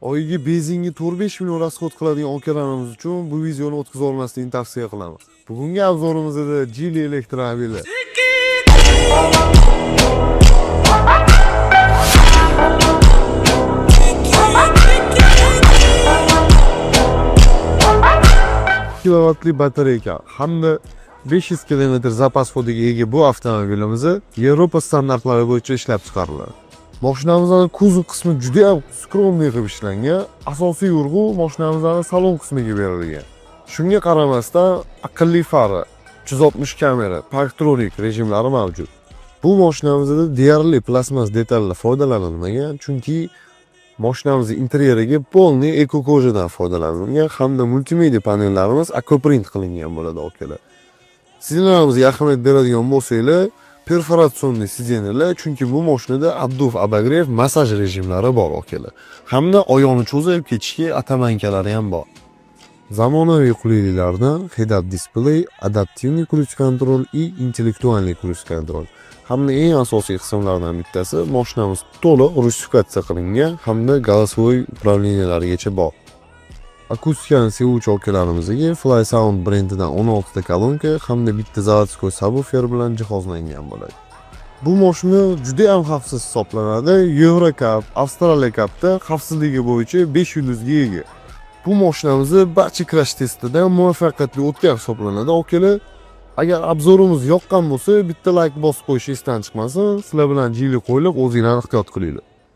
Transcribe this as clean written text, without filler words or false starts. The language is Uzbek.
Oyiga benzinga 4-5 million расход qiladigan akalarimiz uchun bu videoni o'tkazib olmaslikni tavsiya qilaman. Bugungi обзор imizda Geely elektromobili. Kilovatli batareyka hamda 500 km запас ход iga ega bu avtomobilimizni Yevropa standartlari bo'yicha ishlab chiqariladi. Mashinamizning kuzov qismi juda ham скромный qilib ishlangan. Asosiy urg'u mashinamizning salon qismiga berilgan. Shunga qaramasdan aqlli fara, 360 kamera, parktronik rejimlari mavjud. Bu mashinamizda deyarli plastmas detallar foydalanilmagan, chunki mashinamizni interyeriga полный эко кожа dan foydalanilgan hamda multimedia panellarimiz аквапринт qilingan bo'ladi, akalar. Сиденье larimizga ahamiyat beradigan bo'lsanglar, перфорационный сиденье lar, chunki bu mashinada обдув, обогрев, massaj rejimlari bor, akalar. Hamda oyoqni cho'zib ketishga оттоманка lari ham bor. Zamonaviy qulayliklardan head-up display, адаптивный круиз-контроль и интеллектуальный круиз-контроль. Hamda eng asosiy qismlardan bittasi, mashinamiz to'liq rusifikatsiya qilingan hamda голосовой управления larigacha bor. Akustikani sevuvchi akalarimizga Fly Sound brendidan 16 ta kolonka hamda bitta заводской subwoofer bilan jihozlangan bo'ladi. Bu mashina juda ham xavfsiz hisoblanadi. Euro Cup, Avstraliya Cupda xavfsizligi bo'yicha 5 yulduzga ega. Bu mashinamizni barcha crash testidan muvaffaqiyatli o'tgan hisoblanadi. Akalar, agar обзор imiz yoqqan bo'lsa, bitta like bosib qo'yish esdan chiqmasin. Sizlar bilan Geely qo'yilib, o'zinglarni ehtiyot qilinglar.